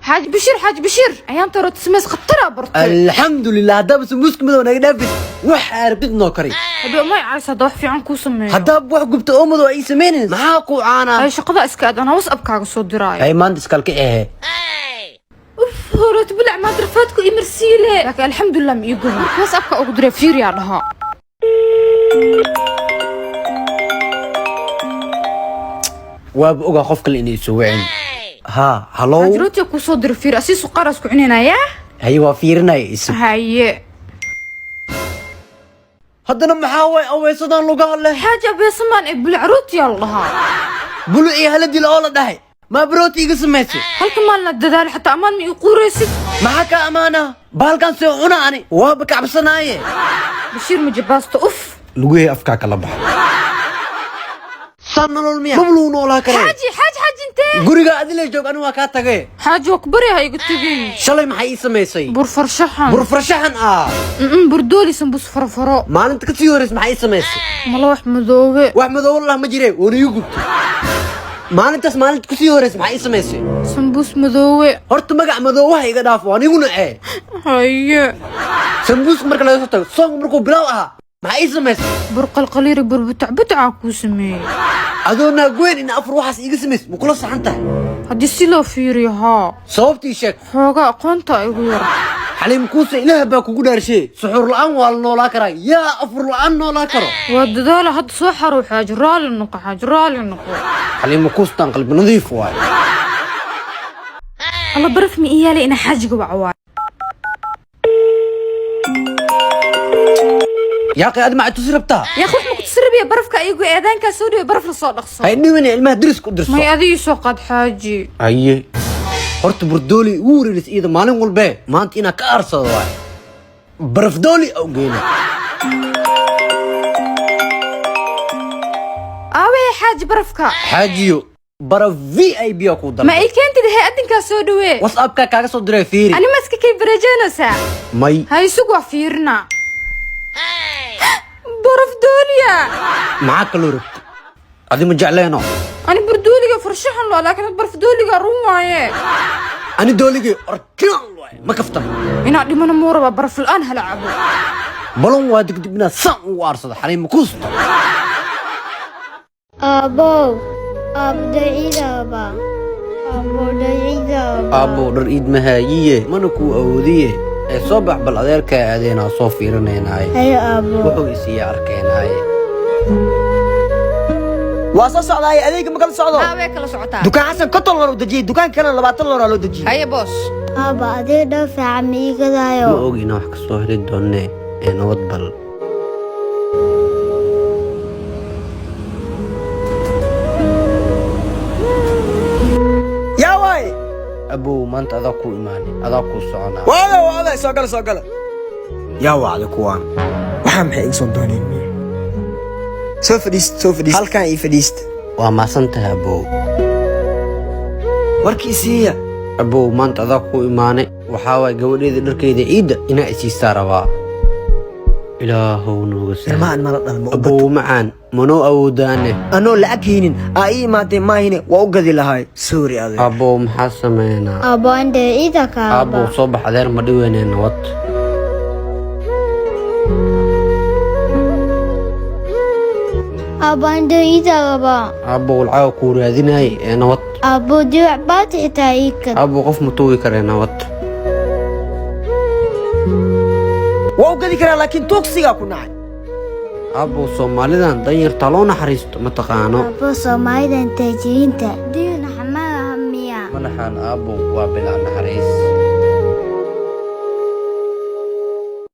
Xaaji Bashiir, Xaaji Bashiir, ayaanta hore samays khatara bartay. Alxamdulilah, haddaaba sambuuska madow naga dhaafid, waxa rabtid noo kari. Hadhow may cays hadda wax fiican kuu sameeyo. Haddaaba wax gubta oo madow ay samaynayn, maxaa ku caanaa? Ay, shaqada iska aad, anaa WhatsAppkaaga soo diraayo. Ay, maanta iskalka ehe. Uf, horoot bilac maanta rafaadku imarsiile, laakiin alxamdulilah ma ii guban. Marka WhatsAppka ugu diray, fiiriyaa dhahaa. Waaba ogaa qof kale inay soo wicin. Haa, halow. Xaaji, rootiga kuu soo diray, fiiri, asii suqaaraas ku cuninayaa. Haye, waa fiirinaya isug. Haye. Haddana maxaa waay aweysadan lugaha leh? Xaaji, abeesamaan ee bulac rootiyaa la dhahaa. Bulu iyo haladil oo la dhahay maa barooti iga samaysay? Halka maalina dadaal, xataa ammaan ma ii quuraysid. Maxaa ka amaana? Bahalkan see cuna ani? Waaba kacabsanaaye. Bashiir, majabaasto uf. Lugahey afkaa kala baxa. San nolol miya? Mabluu noolaa karee. Xaaji, xaaji, xaaji, intee? Guriga adile joog, ani waa kaa tagay. Xaaji, waa ku baryaha, iga tegin. Shalay maxay ii samaysay? Bur farshaxan. Bur farshaxan ah. Burdooli, sambus farfaro. Maalinta kasii horreys maxay ii samaysay? Mala wax madoobe. Wax madoobo lah ma jire, waana ii gubtay maalintaas. Maalinta kasii horreys maxay ii samaysay? Sambuus madoowe. Horta magac madoowaha iga dhaafo, anigu nacee. Haye. Sambuuska marka laga soo tago, soonka markuu bilow ahaa maxay ii samaysay? Bur qalqaliiri, bur butac butacaa kuu sameeyey. Adoo naagweyn in afur waxaas iiga samaysay, ma kula saxan tahay? Haddii si loo fiiriyo, haa. Sababtii sheeg. Xoogaa aqoonta igu yar. Xaliim Kuuse, ilaah baa kugu dhaarshee, suxuur la'aan waa la noolaa karaa, yaa afur la'aan noolaa karo? Waa dadaala, hadda soo xarow. Xaaji, raalli noqo, xaaji, raalli noqo. Xaliimo Kuustaan qalbi nadiif waay. Alla, baraf ma ii yaalay inaa xaajiga waca waay. Yaaqi, adi maxay tusi rabtaa? Yaa wax ma ku tusirabiya? Barafka iyagu eedaankaa soo dhaway, baraf la soo dhaqso. Hay dhiban, ilmaha deriska u dirso. May, adigii soo qaad, xaaji. Haye, horta burdooli ugu wareeris iyada maalin walbee, maanta inaa ka aarsado waay. Barafdooli au geena. Aawee, xaaji, barafka? Xaajiyo, baraf VIP aa kuu Ma dalbay. ii keentid? Hee, adinkaa soo dhawee. WhatsAppka kaaga soo diray, fiiri. Ani ma iska kay bareejeynaysaa? May. Ha, isug, waa fiirina. Baraf dooliya. Maxaa kaloo rabta? Adi ma jecleeno? Ani burdooliga farshaxan loo, laakiin had baraf dooliga run waaye. Ani dooligay original waay, ma kaftan. Inaa dhimano muu rabaa? Baraf la-aan hala cabo. Balon waa degdeg inaad saan ugu aarsado, Xaliimo Kuusta. Aabow, aabo, dacidaaba. Aabo, dacidaaba. Aabbow, dhar iid mahaayiye, mana kuu awoodiye, ee soo bax bal. Adeerkaa aadeenaa soo fiirinaynaaye. Hayo, aabo. Wuxuu isiiya arkeenaaye. Waa soo socdaay, adeega ma kala socdo? Way kala socotaa. Dukaan Xasan 50 loor u dejiyey, dukaan kalena 20 looraa loo dejiyey. Haye, boos. Aabo, adiga dhar fiican ma ii gadaayo? Ma og inaan wax ka soo heli doonee, ee nabad bal. Yaa waay? Abow, maanta adaa kuu imaanay, adaa kuu soconaa. Waada waada, soo gala, soo gala. Yaa wacday kuwaan? Waxaa maxay iga soo dooneen miya? Soo fadhiist, soo fadhiist, halkan ii fadhiist. Waa maasan tahay, abow. Warkii siiya. Abow, maanta adaa kuu imaanay, waxaa waay gabadheeda dharkeyda ciidda inaa isiistaa rabaa, ilaahow nooga sahal. Ilmahan mala dhalmo. Abow macaan, manoo awoodaane? Anoo lacag haynin aa ii imaatay maahine, waa u gadi lahay. Sorry, adeer. Abow, maxaa sameynaa? Aabo, aan dacida kaaba. Abow, soo bax, adeer ma dhiweynee, nabad. Aabo, aan dacida raba. Abow, lacaga kuu raadinaaye, ee nabad. Aabo, dirac baati xitaa ii gad. Abow, qof ma tuugi karee, nabad. Waa u gadi karaa, laakiin tuugsigaa ku nacay. Abow, soomaalidan danyartaa loo naxariisto ma taqaano. Aabo, Soomaalidan taajiriinta diin xamaaha miya? Madaxaan, abow, waa bilaa naxariis.